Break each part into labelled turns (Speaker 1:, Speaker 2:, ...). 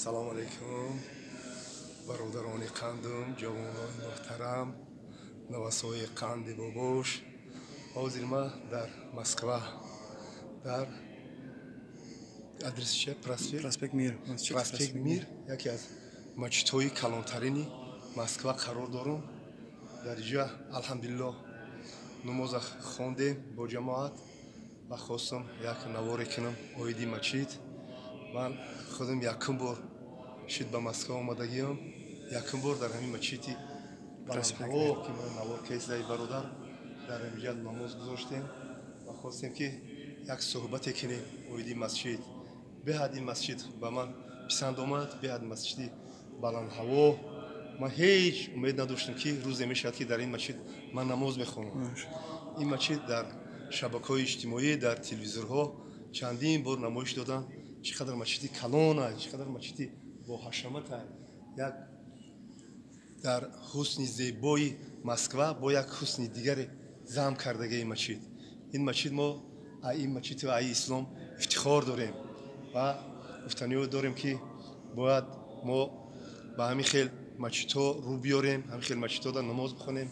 Speaker 1: Салому алейкум, бародарони қандум, ҷавонони муҳтарам, навасои қанди бобош. Ҳозир ман дар Москва, дар адреси че? Проспект?
Speaker 2: Проспект Мир.
Speaker 1: Проспект Мир, яке аз мачидҳои калонтарини Москва қарор дорум. Дар инҷа, алҳамдулиллоҳ, намоза хондем бо ҷамоат ва хостам як наворе кунам оиди мачид. Ман худам якум бор шид ба Москва омадагиам, якум бор дар ҳамин мачиди баландҳаво, ки ман навор кесдаи бародар, дар ҳаминҷа намоз гузоштем ва хостем, ки як суҳбате кунем оиди масҷид. Беҳад ин масҷид ба ман писанд омад, беҳад масҷиди баландҳаво. Ман ҳеҷ умед надоштам, ки рӯзе мешавад, ки дар ин масҷид ман намоз мехонам. Ин масҷид дар шабакаҳои иҷтимоӣ, дар телевизорҳо чандин бор намоиш доданд, чӣ қадар масҷиди калона, чӣ қадар масҷиди боҳашамата. Як дар ҳусни зебои Москва бо як ҳусни дигаре зам кардагии масҷид. Ин масҷид, мо ин масҷид ва аи ислом ифтихор дорем ва гуфтаниҳо дорем, ки бояд мо ба ҳамин хел масҷидҳо рӯ биёрем, ҳамин хел масҷидҳо дар намоз бихонем,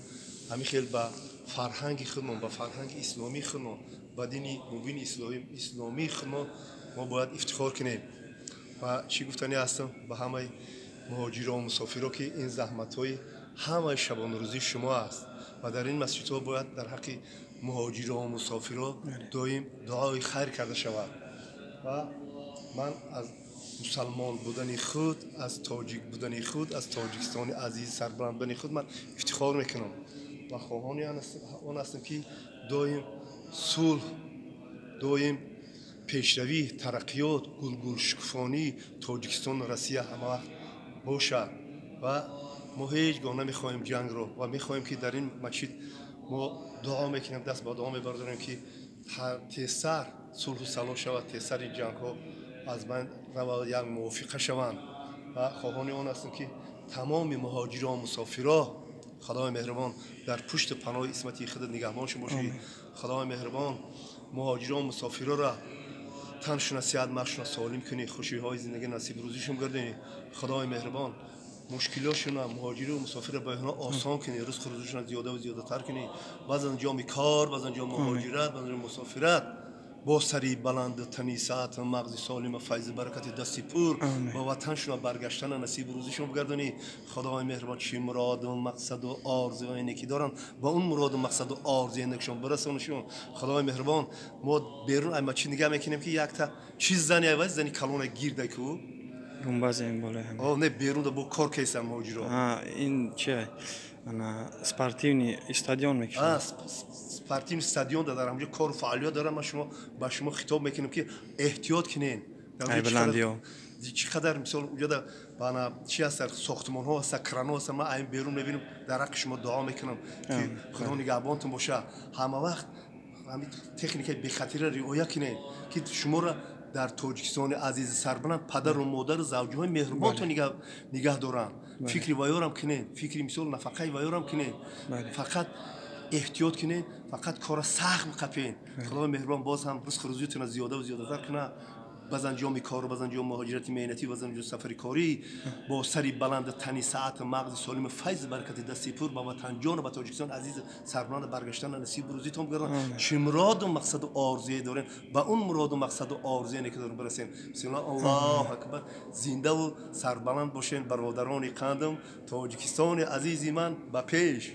Speaker 1: ҳамин хел ба фарҳанги худмон, ба фарҳанги исломии худмон, ба дини мубини исломии худмон мо бояд ифтихор кунем. Ва чӣ гуфтанӣ ҳастам ба ҳамаи муҳоҷиро мусофиро, ки ин заҳматҳои ҳамаи шабонарӯзии шумо аст ва дар ин масҷидҳо бояд дар ҳаққи муҳоҷиро мусофиро доим дуои хайр карда шавад. Ва ман аз мусалмон будани худ, аз тоҷик будани худ, аз Тоҷикистони азиз сарбаланд будани худ ман ифтихор мекунам ва хоҳони он ҳастам, ки доим сулҳ, доим пешравӣ, тараққиёт, гулгулшукуфонии Тоҷикистону Россия ҳамавақт бошад. Ва мо ҳеҷ гоҳ намехоҳем ҷангро ва мехоҳем, ки дар ин масҷид мо дуо мекунем, даст ба дуо мебардорем, ки тезтар сулҳу салоҳ шавад, тезтар ин ҷангҳо аз байн равад, як мувофиқа шаванд. Ва хоҳони он ҳастем, ки тамоми муҳоҷиро мусофиро Худои меҳрубон дар пушту паноҳи исмати худат нигаҳбоншон бошӣ. Худои меҳрубон муҳоҷиро мусофироро таншуна сиҳат, мағшуна солим кунӣ, хушиҳои зиндагӣ насиб рӯзишон гардонӣ. Худои меҳрубон мушкилошуна муҳоҷиру мусофирро ба онҳо осон кунӣ, ризқу рӯзишона зиёдаву зиёдатар кунӣ. Баъзан ҷоми кор, баъзан ҷоми муҳоҷират, баъзан ҷоми мусофират бо сари баланду тани саату мағзи солима, файзу баракати дасти пур ба ватаншуна баргаштана насибу рӯзишон бигардонӣ. Худои меҳрубон, чӣ муроду мақсаду орзуи неки доранд, ба он муроду мақсаду орзуи некшон бирасонашон. Худои меҳрубон, мо берун ай мачи нигаҳ мекунем, ки якта чиз зани айваз зани калона гирда ку.
Speaker 2: Гумбази ин болои ҳам.
Speaker 1: О, не, берун да бо кор кесам муҳоҷиро.
Speaker 2: Ин чи, ана спортивный стадион мекушад.
Speaker 1: Спортивный стадион дар ҳамҷо кору фаъолият дорам. Ман шумо ба шумо хитоб мекунам, ки эҳтиёт кунен.
Speaker 2: Ай баландиё.
Speaker 1: Чӣ қадар, мисол, уҷода бана чи ҳаста, сохтмонҳо ҳаста, кранҳо ҳаста. Ман айн берун мебинам. Дар ҳаққи шумо дуо мекунам, ки Худо нигаҳбонтон боша. Ҳама вақт ҳамин техникаи бехатарира риоя кунед, ки шуморо дар Тоҷикистони азизи сарбаланд падару модару завҷуҳои меҳрубонтон нигаҳ доранд. Фикри ваёрам кунед, фикри, мисол, нафақаи ваёрам кунед. Фақат эҳтиёт кунед, фақат кора сахт биқапед. Худои меҳрубон боз ҳам ризқу рӯзиятонро зиёдаву зиёдатар кунад. Баъзан ҷоми кору, баъзан ҷоми муҳоҷирати меҳнатӣ, баъзан ҷо сафари корӣ бо сари баланду тани саату мағзи солиму файзу баракати дасти пур ба ватанҷону ба Тоҷикистон азизи сарбаланду баргаштана насибу рӯзитон бигардон. Чӣ муроду мақсаду орзуе дорем, ба он муроду мақсаду орзуе ки дорем бирасем. Бисмилла, Аллоҳу акбар. Зиндаву сарбаланд бошен, бародарони қандам. Тоҷикистони азизи ман ба пеш.